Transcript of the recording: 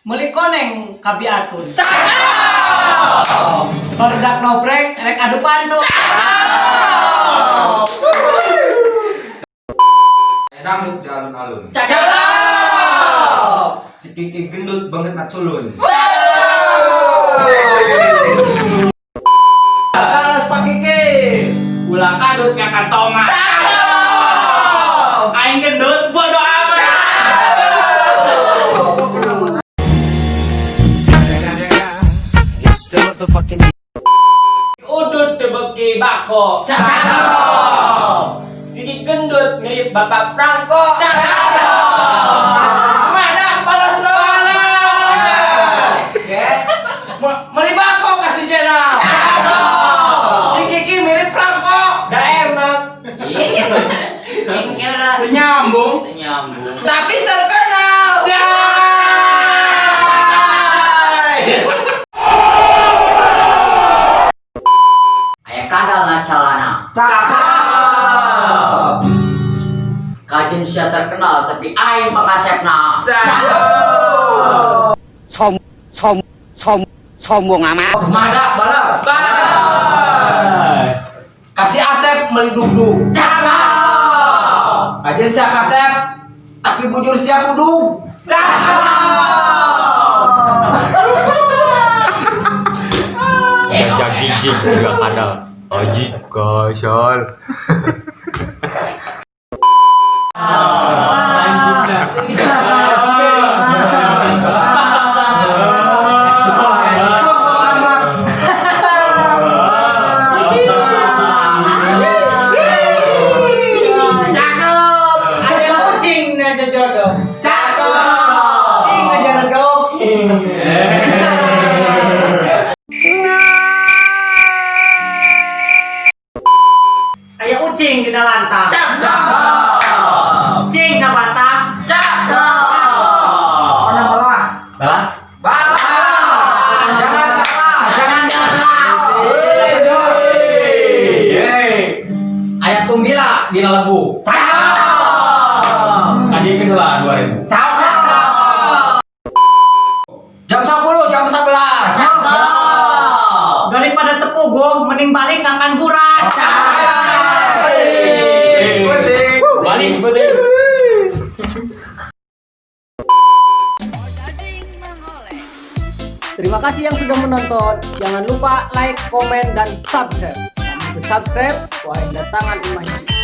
Meuli koneng kabiatun. Barudak nobreng rek adu pantun. Dangdut di alun-alun. Cakep. Si Kiki gendut banget naculun. Balas Pak Kiki. Ulah kadut ngakan tomat. Aing gendut bodo amat. Udut debeki bako. Cakep. Si gendut mirip Bapak Prangko. Mana balas lo? Balas. Meli bako kasih Jenal. Si Kiki mirip Franco. Da emang. Nyambung. Nyambung. Tapi terkenal. Aya kadal na calana. Cakep. Kajun sia terkenal tapi aing pangasepna. Cakep. Som som som sombong amat. Mada balas. Balas. Kasih Asep meli dugdug. Cakep. Kajian siap Asep, tapi bujur siap udug. Cakep. Gajah gigit juga kadal. Oji kosol. Sombong amat. Cakep. Ada kucing na jodoh. Cakep. Kucing ngajar dong. Aya ucing di lantang. Cakep. Cing sabatang. Cakep. Mana malah? Balas. Balas. Jangan kalah, jangan kalah. Yeay. Ayat tumbila di lelebu. Cakep. Tadi kedua 2000. Cakep. Jam 10, jam 11. Cakep. Daripada tepuguh mending balik kapan buras. Balik. Terima kasih yang sudah menonton. Jangan lupa like, komen, dan subscribe. Subscribe, wah datangan imahnya.